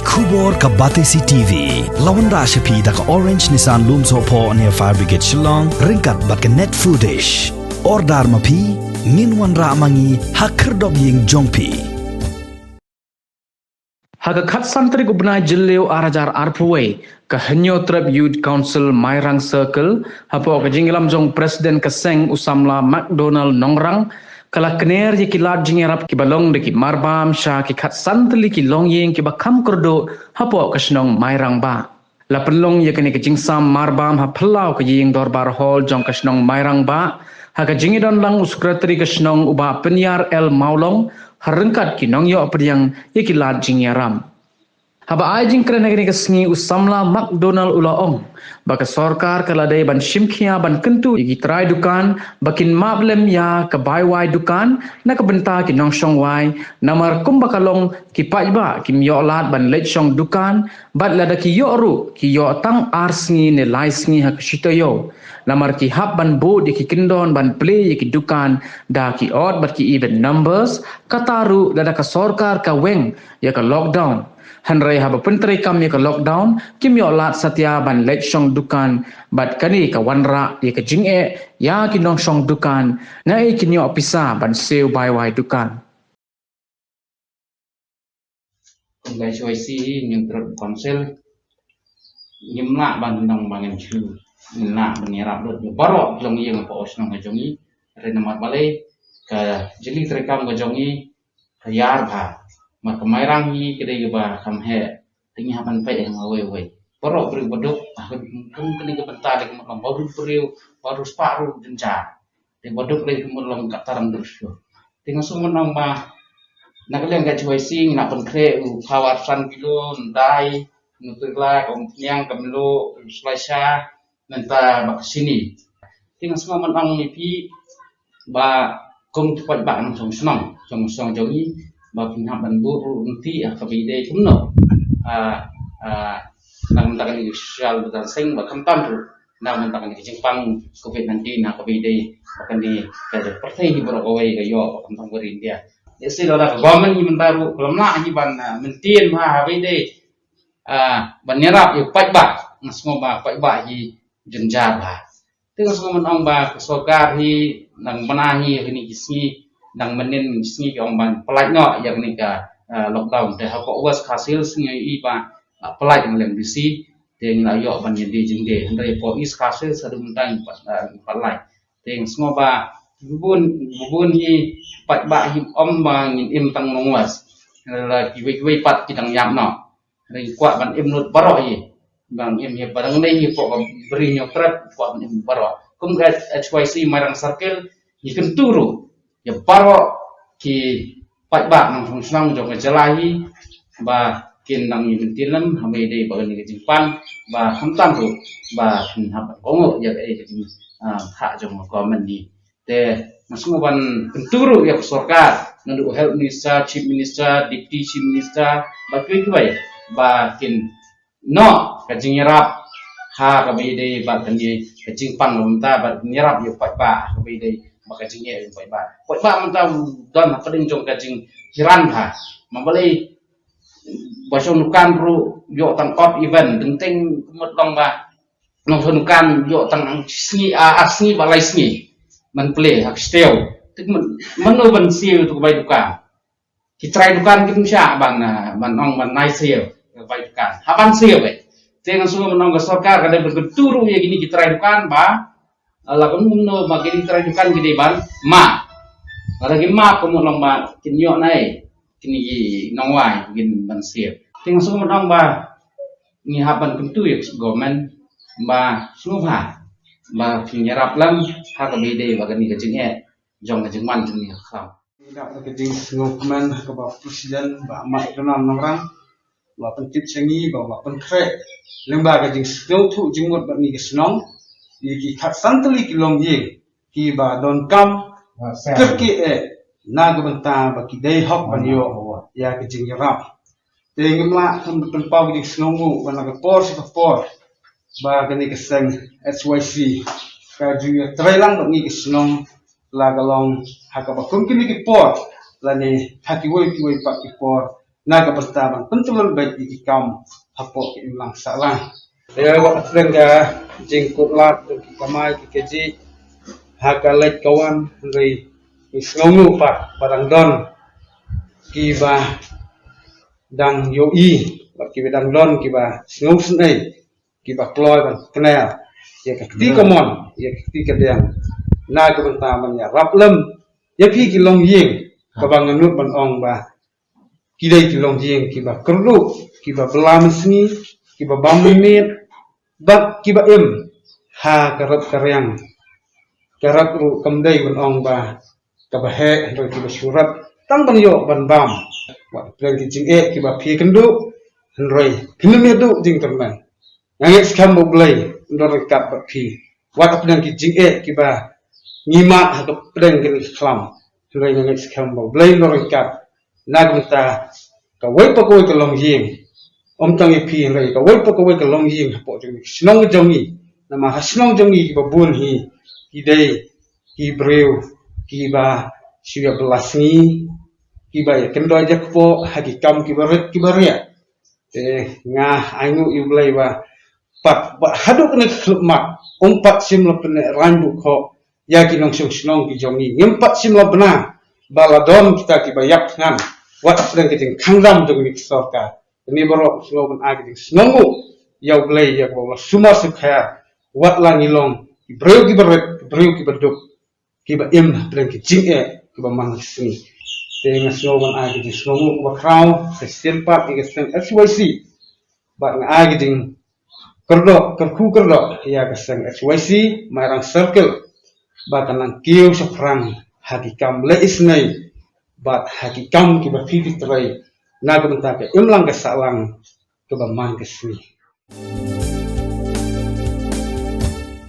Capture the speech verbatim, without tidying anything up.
Khubor ka Batesi T V la wanrah sha phi da ka Orange Nissan Lumsohphoh near Fire Brigade Shillong ryngkat bad ka Net Foodish. Order ma phi, ngin wanrah ma ngi ha khyrdop ïing jong phi. Ha ka khatsan tarik u bnai Jylliew ar hajar arphew wei, ka Hynñiewtrep Youth Council Mairang Circle, hapoh ka jingïalam jong President ka seng u samla McDonald Nongrang, ka la kner ïa ki lad jingïarap kiba long da ki marbam sha ki khatsan tylli ki longïing kiba kham kyrduh hapoh ka shnong Mairang Bah. La pynlong ïa kane ka jingsam marbam ha phyllaw ka ïing dorbar hall jong ka shnong Mairang Bah, ha ka jingïadon lang u Secretary ka shnong u Bah Pynïar L Mawlong, ha ryngkat ki nongïoh pdiang ïa ki lad jingïarap. Haba ai jingkren ha kane ka sngi u samla McDonald u la ong ba ka sorkar ka la dei ban shim khia ban kyntu ïa ki trai dukan ba kin map lem ïa ka bai wai dukan na ka bynta ki nongshong wai, namar kumba ka long ki paidbah kim ïoh lad ban leit shong dukan, bad lada ki ïoh ruh ki ïoh tang ar sngi ne lai sngi ha ka shi taïew. Namar ki hap ban bud ïa ki kyndon ban plie ïa ki dukan da ki odd bad ki even numbers, kata ruh lada ka sorkar ka weng ïa ka lockdown. Hynrei haba pyntreikam ïa ka lockdown, kim ïoh lad satia ban leit shong dukan, bad kane ka wanrah ïa ka jingeh ïa ki nongshong dukan, naei kin ïoh pisa ban siew bai wai dukan. Kum ka H Y C hi, Hynñiewtrep Council, ngim lah ban nang ba ngin shu, ngim lah ban ïarap lut ïa baroh ki longïing hapoh shnong ka jong ngi. Hynrei namar balei ka jylliew treikam ka jong ngi ka ïar bha. Namar ka Mairang hi ka dei kaba kham heh. Te ngi hap ban peit ha nga wei wei. Baroh briew ba duk, ah, kum kane ka bynta lei ka mut long baroh briew, baroh spah ruh jynjar. Te ba duk lei ka mut long ka taram dur shuh. Te nga sngewmut ong ba na ka liang ka H Y C ngi la pynkhreh u power san kilo, ndai, Nutella, ka umphniang, ka mluh, u slaisha, mynta ba ka sini. Te nga sngewmut ong ïa phi ba kum ki paidbah nongshong shnong, shong shnong jong ngi, ba phin hap ban bud ruh lynti ha kaba ïadei kumno. Ah, ah, na ka bynta kane ka social distancing ba khamtam ruh na ka bynta kane ka jingpang covid nineteen ha kaba ïadei ba kane ka pyrthei hi baroh kawei ka ïoh ba khamtam ka ri India. Ïa shi lada ka government hi mynta ruh ka lam lah hi ban, ah, maintain bha ha kaba ïadei, ah, ban ïarap ïa u paidbah, nga sngew ba paidbah hi jynjar bha. Te nga sngewmut ong ba ka sorkar hi nang bna hi ha kine ki sngi, nang mynnin sngi ki ong ban pynlait noh ïa kane ka, ah, lockdown. Te hapoh West Khasi Hills ngi ïohi ba, ah, pynlait na lem bisi, te ngi la ïoh ban ïadei jingdei. Hynrei hapoh East Khasi Hills haduh mynta ngi pat, ah, ngi pynlait. Te nga sngew ba bun bun hi paidbah hi ym ba ngin im tang nong West. Hynrei la kiwei kiwei pat ki dang ïap noh. Hynrei ngi kwah ban im lut baroh hi. Ban im hi ba dang dei hi hapoh ka Bri Hynñiewtrep, kwah ban im baroh. Kum ka H Y C Mairang Circle, ngi kyntu ruh ïa baroh ki paidbah nongshong shnong jong ka jylla hi ba kin nang ïa mynta lem ha kaba ïadei ba kane ka jingpang ba khamtam ruh ba kin hap ban kohnguh ïa kaei ka jing, ah, khah jong ka government hi. Te nga sngew ban kyntu ruh ïa ka sorkar, naduh Health Minister, Chief Minister, Deputy Chief Minister, bad kiwei kiwei ba kin noh ka jingïarap ha kaba ïadei bad kane ka jingpang ka mynta, bad ïarap ïa u paidbah ha kaba ïadei bad ka jingeh ïa u paidbah. Paidbah mynta u don hapdeng jong ka jinghiran bha. Namar balei ba shong dukan ruh ïoh tang odd even, teng teng ka mut long ba nongshong dukan ïoh tang ar sngi, ah, ar sngi bad lai sngi ban plie ha ka shi taïew. Te mano ban siew ïa u bai dukan? Ki trai dukan kim shah ban, ah, ban ong ban nai siew ïa u bai dukan. Hap ban siew eh. Te nga sngew ban ong ka sorkar ka dei ban kyntu ruh ïa kine ki trai dukan ba, ah, la kumno ba kine ki trai dukan ki dei ban map. Lada kim map ka mut long ba kin ïoh nai kine ki nongwai kin ban siew. Te nga sngew ban ong ba ngi hap ban kyntu ïa ka government ba sngewbha ba phin ïarap lem ha kaba ïadei bad kane ka jingeh jong ka jingwan jong ngi ha khlam. Ngi dap da ka jingsngewkmen ha kaba President Bah Mike Donald Nongrang ba pyntip sha ngi ba, ba pynkhreh lyngba ka jingsngewthuh jingmut bad ngi ka shnong, ïa ki khatsan tylli ki longïing kiba donkam kyrkieh eh na ka bynta ba ki dei hok ban ïoh ïa ka jingïarap. Te ngim lah ban pynpaw ka jingsngewnguh ba na ka por sha ka por ba kane ka seng H Y C ka ju ïatreilang bad ngi ka shnong, la ka long ha kaba kum kine ki por lane ha kiwei kiwei pat ki por na ka bynta ban pyntyllun beit ïa ki kam hapoh ka imlang sahlang. Te wat pdeng ka jingkut lad ki kamai ki kajih ha ka leit ka wan, hynrei ngi sngewnguh pat ba dang don kiba dang ïohi, bad kiba dang don kiba sngewsynei, kiba kloi ban kner ïa ka kti kamon, ïa ka kti kadiang, na ka bynta ban ïarap lem ïa phi ki longïing, kaba nga nud ban ong ba ki dei ki longïing kiba kyrduh, kiba bylla mynsngi, kiba bam miet, bad kiba im ha ka rep ka riang. Ka rep ruh kam dei ban ong ba kaba heh, hynrei kiba shu rep tang ban ïoh ban bam. Wat pdeng ki jingeh kiba phi kynduh, hynrei phin ym ïa duh jingkyrmen. Nga ngeit skhem ba U Blei un don ryngkat bad phi. Wat pdeng ki jingeh kiba ngi mad ha ka pdeng kane ka khlam, hynrei nga ngeit skhem ba U Blei un don ryngkat. Na ka bynta kawei pa kawei ka longïing, ym tang ïa phi, hynrei kawei pa kawei ka longïing hapoh jong ka shnong jong ngi. Namar ha shnong jong ngi kiba bun hi ki dei ki briew kiba shu ïa bylla sngi, kiba ïa kyndoi ïa kpoh ha ki kam kiba rit kiba riah. Te nga ainguh ïa U Blei ba pat ba haduh kane ka khyllipmat, um pat shym la pyneh rain buh khoh ïa ki nongshong shnong ki jong ngi. Ngim pat shym la bna ba la don kita kiba ïap thngan. Wat pdeng ka jingkhang dam jong ngi ka sorkar. Kane baroh sngew ban ai ka jingsngewnguh ïa U Blei ïa kaba la sumar sukher. Wat la ngi long ki briew kiba rit, ki briew kiba duk, kiba im ha pdeng ki jingeh kiba man ka sngi. Te nga sngew ban ai ka jingsngewnguh kaba khraw, ka sien pat ïa ka seng S Y C. Bad nga ai ka jingkyrdoh, kyrkhu kyrdoh ïa ka seng S Y C Mairang Circle, ba kan nang kiew shaphrang ha ki kam leh isynei bad ha ki kam kiba phi phi trei, na ka bynta ka imlang ka sahlang kaba man ka sngi.